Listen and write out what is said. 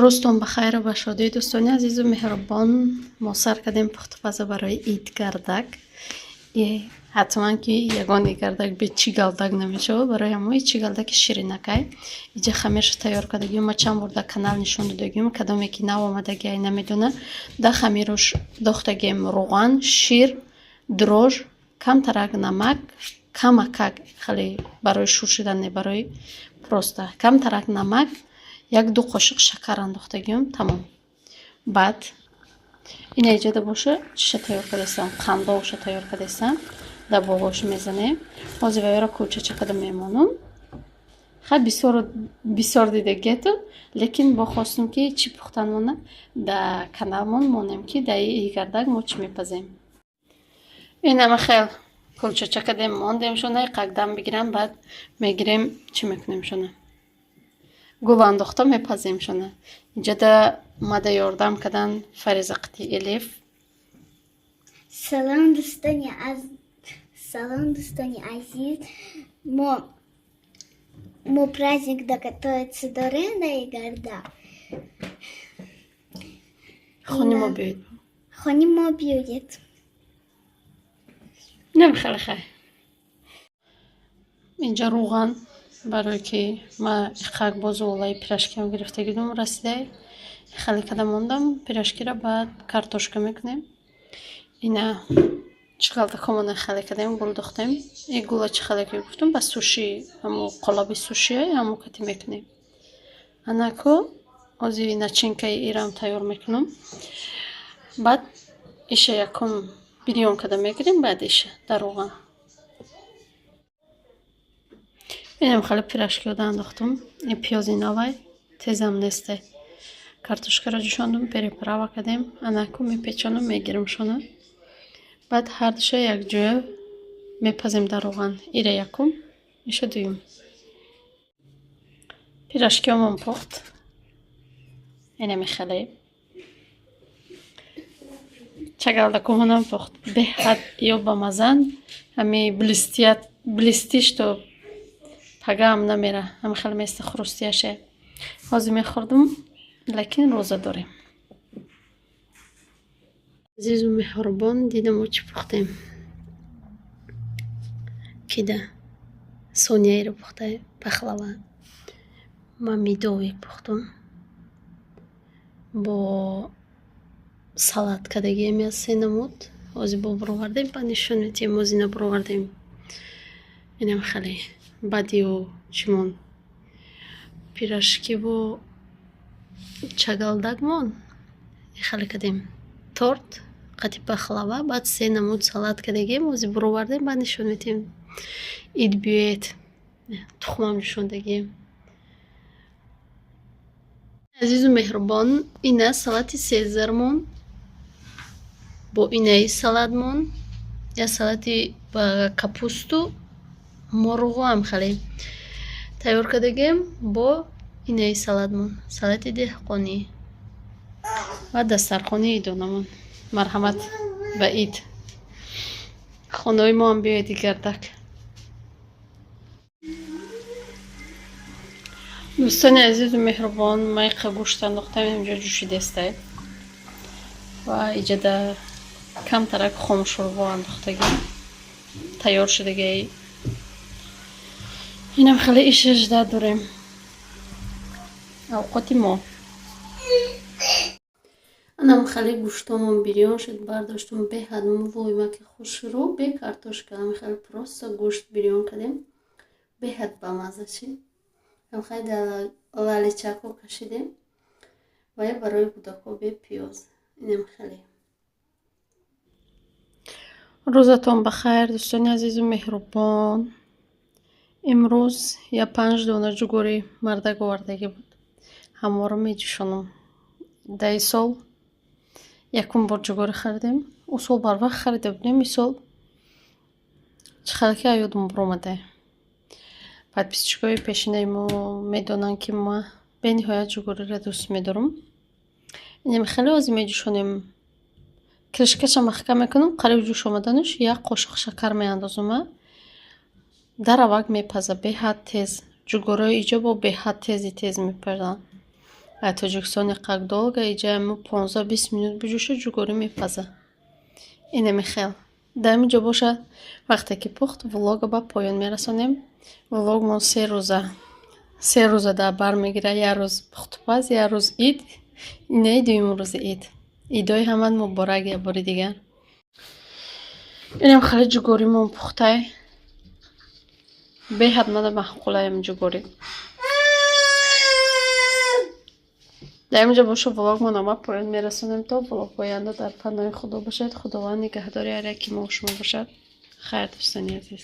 Рӯзтон ба хайру ба шодӣ, дӯстони азизу меҳрубон. Мо сар кардем пухтупаза барои идгардак. Ҳатман ки ягон идгардак бе чигалдак намешавад. Барои ҳамо чигалдаки ширинакай. Иҷа хамирша тайёр кардагием. Ма чанд бор дар канал нишон додагием. Кадоме ки нав омадагиай, намедона. Да хамирош дохтагием рӯған, шир, дрожж, камтарак намак, камакак, хеле барои шур шудан не, барои просто камтарак намак, як-ду қошиқ шакар андохтагием, тамом. Баъд ина иҷода боша, чиша тайёр кардастам, қандоша тайёр кардастам, дар болош мезанем. Ҳозир ваёра кӯлчача када мемонам. Хай, бисёр бисёр дидагиету, лекин бо хостум, ки чӣ пухтанмона да каналмон монем, ки дар игардак мо чӣ мепазем. Инама хел кулчача кадем, мондем шона, қагдам бигирам, баъд мегирем, чӣ мекунем шона, гул андохта мепазем шона. Инҷода мада ёрдам кардан Фариза қити Элиф. Салом, дӯстони азиз. Мо праздник да готовиться дорем да игарда. Хони мо биёед. Хони мо биёед. Намехеле хай. Инҷа рӯған, барое ки ма иқак боз олаи пирожкиам гирифтагидум, расидай, хеле када мондам пирожкира, баъд картошка мекунем. Ина чигалдакомона хеле кардем, гул дохтем. И гула чӣ хеле ки гуфтум, ба суши, ҳамо қолаби сушия, ҳамо кати мекунем. Анако ҳозир начинкаи ирам тайёр мекунам. Баъд иша якум бирён када мегирем, баъд иша дар рӯған. Инам хеле пирожкиёда андохтум. Ин пиёзи навай, тезам несте. Картошкаро ҷӯшондум, переправа кардем. Анаку мепечонам, мегирам шона. Баъд ҳардуша якҷоя мепазем дар роған. Ира якум, иша дуюм. Пирожкиёмон пухт. Инами хеле. Чагалдакомонам пухт. Беҳад ё бамазан, ҳами блестят, блестит, что пагаам намера. Ҳами хеле места хрустящее. Ҳозир мехӯрдум, лекин рӯза дорем. Азизу меҳрубон, дидам мо чӣ пухтем. Кида сонияиро пухта пахлава. Ман медовик пухтум. Бо салат кардагиам я се намуд. Ҳозир бо буровардем, баъд нишон медиҳем. Ҳозир буровардем. Инам хеле баъдиу чӣ монд? Пирожкиву чагалдак мон. Хеле кардем. Торт қати пахлава, баъд се намуд салат кардагием. Ҳозир буровардем, баъд нишон медиҳем. Ид биёед. Тухмам ҷӯшондагием. Азизу меҳрубон, ина салати сезармон бо инаи салатмон, я салати ба капусту мурғуам хеле тайёр кардагием, бо инаи салатмон, салати деҳқонӣ ва дастархони идонамон. Марҳамат ба ид. Хонаҳои моам биёед гардак. Дӯстони азизу меҳрубон, майқа гӯшт андохтам, инҷо ҷӯшидестай ва иҷада камтарак хомшӯрбо андохтагӣ, тайёр шудагии. Инам хеле иша жда дорем. Авқоти мо. Анам хеле гӯштомон бирён шуд, бардоштум, беҳад мувоимаки хушрӯ, бе картошка, ам хеле просто гӯшт бирён кардем. Беҳад бамаза шид. Ам хеле дар лаличако кашидем ва я барои кӯдакҳо бе пиёз. Инам хеле. Рӯзатон ба хайр, дӯстони азизу меҳрубон. Имрӯз я панҷ дона ҷугори мардак овардагӣ буд. Ҳаморо меҷӯшонам. Даи сол якум бор ҷугорӣ харидем. Ӯ сол барвақт харида будем, ин сол чӣ хеле ки ёдам буромада. Подписчикои пешинаи мо медонанд, ки ма бениҳоят ҷугориро дӯст медорам. Инам хеле ҳозир меҷӯшонем. Крышкаша маҳкам мекунам, қариб ҷӯш омаданаш як қошиқ шакар меандозам. Даравак мепаза беҳад тез. Ҷугорои иҷо бо беҳад тези тез мепазанд. Ай Тоҷикистон иқак долго, иҷа мо 15-20 минут биҷӯша, ҷугорӣ мепаза. Инами хел. Дар ҳамин ҷо бошад, вақте ки пухт, влога ба поён мерасонем. Влогмон 3 рӯза дар бар мегирад: як рӯз пухтупаз, як рӯз ид, инаи дуюм рӯзи ид. Идои ҳамат муборак як бори дигар. Инам хеле ҷугоримон пухтай. Беҳад мада маъқулаям ҷугорӣ. Дар ҳамин ҷо боша, влогмон ба поён мерасонем. То влогҳои оянда дар паноҳи Худо бошед. Худованд нигаҳдори ҳар яки мо шумо бошад. Хайр, дӯстони азиз.